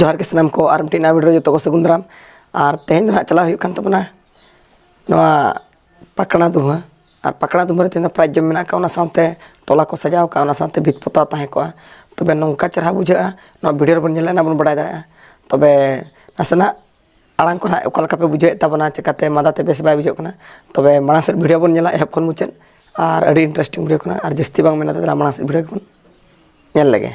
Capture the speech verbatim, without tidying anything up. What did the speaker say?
ᱡᱚᱦᱟᱨ ᱜᱮ ᱥᱟᱱᱟᱢ ᱠᱚ, ᱟᱨ ᱢᱤᱫᱴᱤᱡ ᱱᱟᱣᱟ ᱵᱷᱤᱰᱤᱭᱳ ᱨᱮ ᱡᱚᱛᱚ ᱠᱚ ᱥᱟᱹᱜᱩᱱ ᱫᱟᱨᱟᱢ᱾ ᱟᱨ ᱛᱮᱦᱮᱧ ᱫᱚ ᱱᱟᱦᱟᱜ ᱪᱟᱞᱟᱣ ᱦᱩᱭᱩᱜ ᱠᱟᱱ ᱛᱟᱵᱚᱱᱟ ᱱᱚᱣᱟ ᱯᱟᱠᱲᱟ ᱫᱩᱢᱦᱟᱹ᱾ ᱟᱨ ᱯᱟᱠᱲᱟ ᱫᱩᱢᱦᱟᱹ ᱨᱮ ᱛᱮᱦᱮᱧ ᱫᱚ ᱯᱨᱟᱭᱤᱡᱽ ᱡᱚᱢ ᱢᱮᱱᱟᱜ ᱟᱠᱟᱫ, ᱚᱱᱟ ᱥᱟᱶᱛᱮ ᱴᱚᱞᱟ ᱠᱚ ᱥᱟᱡᱟᱣ ᱟᱠᱟᱫ, ᱚᱱᱟ ᱥᱟᱶᱛᱮ ᱵᱷᱤᱛ ᱯᱚᱛᱟᱣ ᱛᱟᱦᱮᱸ ᱠᱚᱜᱼᱟ᱾ ᱛᱚᱵᱮ ᱱᱚᱝᱠᱟ ᱪᱮᱦᱨᱟ ᱵᱩᱡᱷᱟᱹᱜᱼᱟ, ᱱᱚᱣᱟ ᱵᱷᱤᱰᱤᱭᱳ ᱨᱮᱵᱚᱱ ᱧᱮᱞᱟ, ᱚᱱᱟ ᱵᱚᱱ ᱵᱟᱲᱟᱭ ᱫᱟᱲᱮᱭᱟᱜᱼᱟ᱾ ᱛᱚᱵᱮ ᱱᱟᱥᱮᱱᱟᱜ ᱟᱲᱟᱝ ᱠᱚ ᱱᱟᱦᱟᱜ ᱚᱠᱟ ᱞᱮᱠᱟ ᱯᱮ ᱵᱩᱡᱷᱟᱹᱣᱮᱫ ᱛᱟᱵᱚᱱᱟ, ᱪᱤᱠᱟᱹᱛᱮ ᱢᱟᱫᱟ ᱛᱮ ᱵᱮᱥ ᱵᱟᱭ ᱵᱩᱡᱷᱟᱹᱜ ᱠᱟᱱᱟ? ᱛᱚᱵᱮ ᱢᱟᱲᱟᱝ ᱥᱮᱫ ᱵᱷᱤᱰᱤᱭᱳ ᱵᱚᱱ ᱧᱮᱞᱟ ᱮᱦᱚᱵ ᱠᱷᱚᱱ ᱢᱩᱪᱟᱹᱫ, ᱟᱨ ᱟᱹᱰᱤ ᱤᱱᱴᱟᱨᱮᱥᱴᱤᱝ ᱵᱷᱤᱰᱤᱭᱳ ᱠᱟᱱᱟ᱾ ᱟᱨ ᱡᱟᱹᱥᱛᱤ ᱵᱟᱝ ᱢᱮᱱᱟ, ᱫᱮᱞᱟ ᱢᱟᱲᱟᱝ ᱥᱮᱫ ᱵᱷᱤᱰᱤᱭᱳ ᱜᱮᱵᱚᱱ ᱧᱮᱞ ᱞᱮᱜᱮ᱾